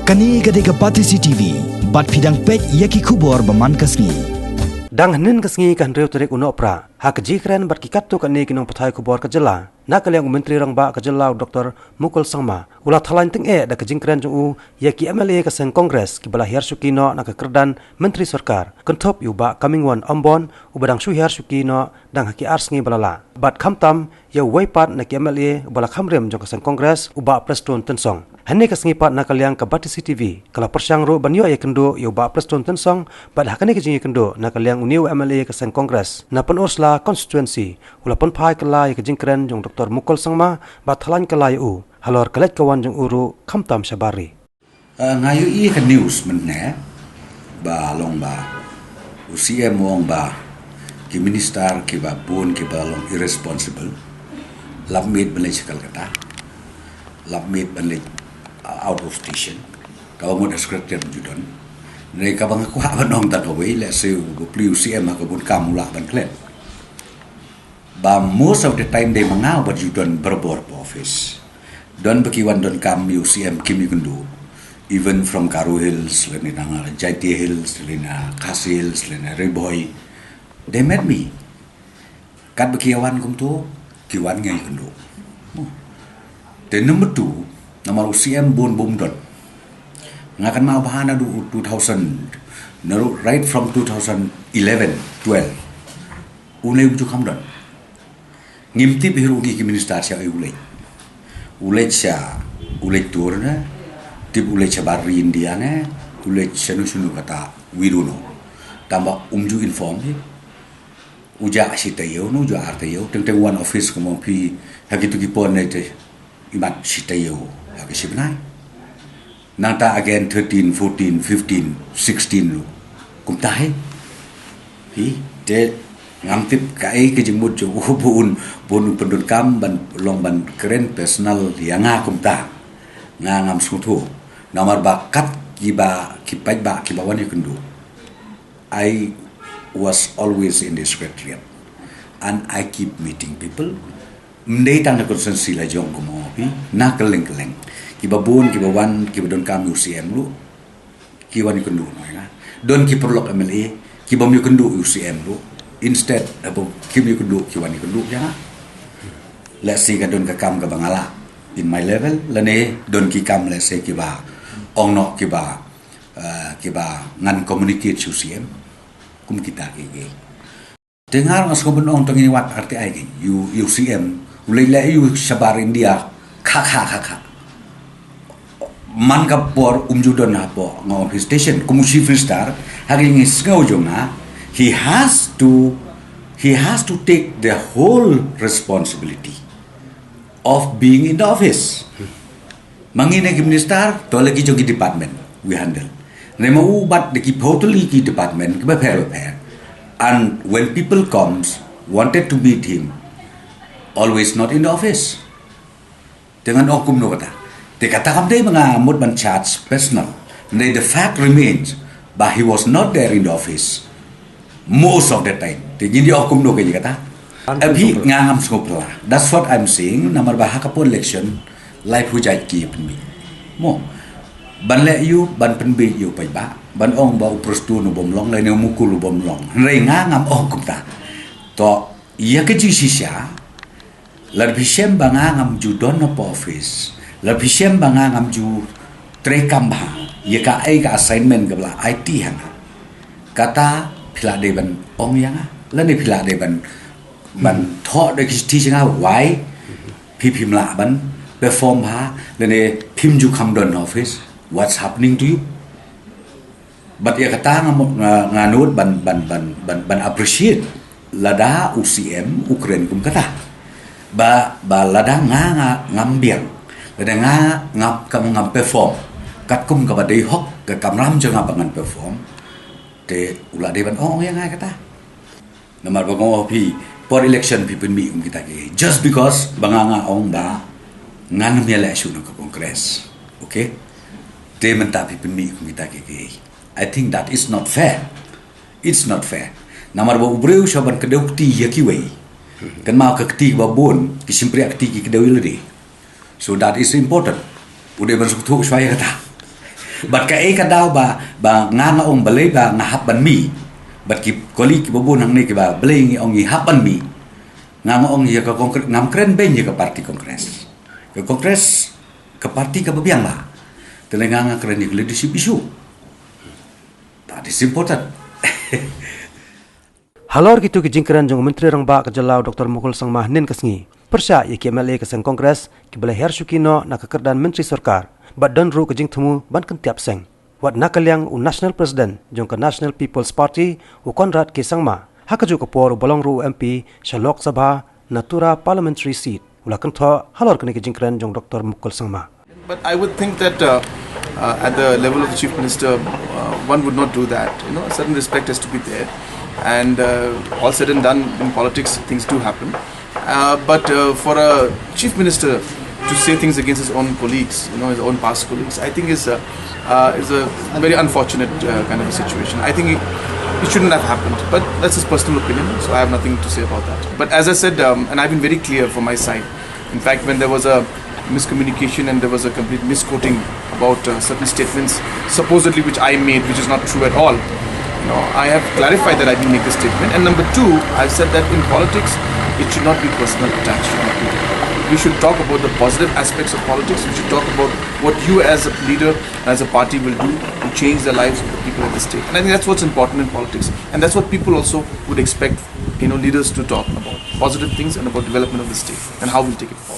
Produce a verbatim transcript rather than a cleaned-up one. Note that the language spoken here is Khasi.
Kane ka dei ka Batesi T V, bad phi dang peit ïa ki khubor ba man ka sngi. Dang hynnin ka sngi ka hynriew tarik u Nohprah, ha ka jingkren bad ki katto katne ki nongpathai khubor ka jylla, na ka liang u Myntri Rangbah ka jylla u Doctor Mukul Sangma, u la thaw lain tyngeh da ka jingkren jong u ïa ki M L A ka seng Congress kiba la hiar shuki noh na ka kyrdan Myntri Sorkar, kynthup ïa u Bah Comingone Ymbon, uba dang shu hiar shuki noh dang ha ki ar sngi ba la lah. Bad khamtam ïa uwei pat na ki M L A uba la kham rim jong ka seng Congress, u Bah Prestone Tynsong. Hynne ka sngi pat na ka liang ka Batesi T V ka la pyrshang ruh ban ïoh ïakynduh ïa u Bah Prestone Tynsong, bad ha kane ka jingïakynduh na ka liang une u M L A ka seng Congress na Pynursla constituency, u la pynphai kylla ïa ka jingkren jong u Doctor Mukul Sangma, bad thaw lain kylla ïa u halor ka leit ka wan jong u ruh khamtam shabar ri. Eh, nga ïohi ha ka news mynne ba long ba u C M u ong ba ki minister kiba bun kiba long irresponsible, lap miet ban leit sha Kolkata, lap miet ban leit, uh, out of station, kaba mut ha Secretariat ym ju don. Hynrei kaba nga kwah ban ong tang kawei, lehse u bapli u C M ha ka bun kam u lah ban klet. Ba most of the time dei ma nga uba ju don barabor ha office. Don ba ki wan donkam ïa u C M kim ïakynduh. Even from Garo Hills, lane na Jaiñtia Hills, lane Khasi Hills, lane Ri Bhoi. They met me. Katba ki ïa wan kumto, ki wan nga ïakynduh. Te number two, namar u C M bun bym don. Nga kynmaw bha naduh two thousand, naduh right from two thousand eleven, twelve. U lei um ju kham don. Ngim tip hi ruh ngi ki minister sha u leit. U leit sha, u leit tour ne, tip u leit shabar ri India ne, u leit shano shano kata, we don't know. Tangba um ju inform hi. U jah shi taïew ne, u jah ar taïew, teng teng wan office kumno phi, ha kito ki por ne te, imat shi taïew ha ka shi bnai. Nangta again thirteen, fourteen, fifteen, sixteen ruh. Kumta hi. Hi, te ngam tip kaei ka jingmut jong u ba un, ba un pyndonkam ban long ban kren personal ïa nga kumta. Nga ngam sngewthuh. Namar ba kat kiba, ki paidbah kiba wan ïakynduh, I was always in the Secretariat and I keep meeting people. Ym dei tang na constituency la jong kumno phi, na kylleng kylleng. Kiba bun, kiba wan, kiba donkam ïa u C M ruh, ki wan ïakynduh noh ïa nga. Don ki paralok M L A kiba ym ïakynduh ïa u C M ruh. Instead, haba kim ïakynduh, ki wan ïakynduh ïa nga. Lehse ka don ka kam kaba nga lah in my level, lane don ki kam lehse kiba ong noh kiba, eh, kiba ngan communicate sha u C M. Kum kita kiei kiei. Te nga ruh nga sngewbha ban ong tang ïa u wat R T I ki, ïa u, ïa u C M, u leit leh ïa u shabar India, kha, kha, kha, kha. Man ka por um ju don hapoh nga ong hi station, kum u chief minister, ha ka jingsngew jong nga, he has to, he has to take the whole responsibility of being in the office. Ma ngi ne ki minister, to la ki jong ki department, we handle. Hynrei ma u bat da ki phew tylli ki department, kiba pher ba pher. And when people comes, wanted to meet him, always not in the office. Te ngan ong kumno kata. Te kata kam dei ba nga mut ban charge personal. Hynrei the fact remains, ba he was not there in the office most of the time. Te ngin ïa ong kumno kein kata. Abhi nga ngam sngewphylla. That's what I'm saying. Namar ba ha ka por election, lai phew jait ki pynmih. Mo. Ban leh ïa u, ban pynbiej ïa u paidbah. Ban ong ba u Prestone u bym long, lane u Mukul u bym long. Hynrei nga ngam ong kumta. To, ïa ka jingshisha, lada phi shem ba nga ngam ju don hapoh office, lada phi shem ba nga ngam ju treikam bha ïa kaei ka assignment kaba la ai ti ha nga, kata phi la dei ban ong ïa nga, lane phi la dei ban, ban thoh da ki shithi sha nga, why phi phim lah ban perform bha, lane phim ju kham don office, what's happening to you? Bad ïa kata nga mo-, nga, nga nud ban, ban, ban, ban, ban appreciate lada u C M u kren kum kata. Ba, ba lada nga, nga ngam biang, lada nga ngam, kam ngam perform katkum kaba dei hok, ka kamram jong nga ba ngan perform, te u la dei ban ong ïa nga kata. Namar ba nga ong phi, por election phi pynmih kum kita ki. Just because ba nga nga ong ba ngan ym ïaleh shuh na ka Congress. Okay? Te mynta phi pynmih kum kita ki. I think that is not fair. It's not fair. Namar ba u briew shuwa ban kdew kti ïa kiwei, kynmaw ka kti ba bun, ki shympriah kti ki kdew ïa lade. So that is important. U dei ban sngewthuh shuwa ïa kata. Bad kaei ka daw ba, ba nga nga ong balei ba nga hap ban mih. Bad ki colleague kiba bun hangne kiba balei ngi ong ngi hap ban mih. Nga nga ong ïa ka Congress, ngam kren beiñ ïa ka party Congress. Ka Congress, ka party kaba biang ba. Te lei nga nga kren ïa ka leadership issue. That is important. Halor kito ki jingkren jong u Myntri Rangbah ka jylla u Doctor Mukul Sangma hynnin ka sngi, pyrshah ïa ki M L A ka seng Congress kiba la hiar shuki noh na ka kyrdan Myntri Sorkar, bad don ruh ka jingthmu ban kyntiap seng. Wat na ka liang u National President jong ka National People's Party, u Conrad K Sangma, ha kajuh ka por uba long ruh u M P sha Lok Sabha na Tura Parliamentary Seat, u la kynthoh halor kane ka jingkren jong Doctor Mukul Sangma. But I would think that, uh, uh, at the level of the chief minister, uh, one would not do that. You know, a certain respect has to be there, and, uh, all said and done, in politics, things do happen. Uh, but, uh, for a chief minister to say things against his own colleagues, you know, his own past colleagues, I think is, uh, uh, is a very unfortunate, uh, kind of a situation. I think it, it shouldn't have happened. But that's his personal opinion, so I have nothing to say about that. But as I said, um, and I've been very clear from my side, in fact, when there was a miscommunication and there was a complete misquoting about, uh, certain statements supposedly which I made, which is not true at all, you know, I have clarified that I didn't make the statement. And number two, I've said that in politics, it should not be personal attacks. Should not be. We should talk about the positive aspects of politics. We should talk about what you as a leader and as a party will do to change the lives of the people of the state. And I think that's what's important in politics. And that's what people also would expect, you know, leaders to talk about positive things and about development of the state and how we'll take it forward.